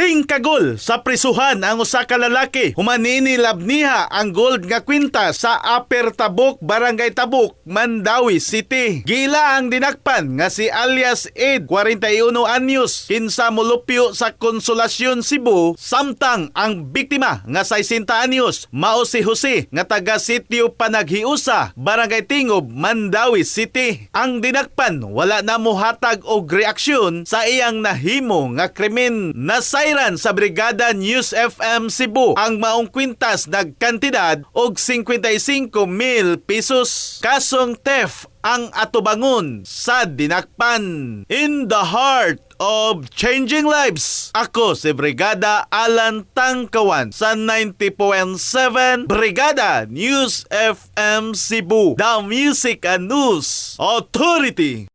Tingkagol sa prisuhan ang usa ka lalaki human niini labniha ang gold nga kwintas sa Upper Tabuk, Barangay Tabuk, Mandaue City. Giila ang dinakpan nga si alias Ed, 41 anyos, kinsa molupyo sa Konsolasyon, Cebu, samtang ang biktima nga 60 anyos mao si Jose nga taga Sitio Panaghiusa, Barangay Tingob, Mandaue City. Ang dinakpan wala na mohatag og reaksyon sa iyang nahimo nga krimen. Nasayran sa Brigada News FM Cebu, ang maong kwintas nagkantidad og 55,000 pesos. Kasong theft ang atubangon sa dinakpan. In the heart of changing lives. Ako si Brigada Alan Tangkawan sa 90.7 Brigada News FM Cebu. The Music and News Authority.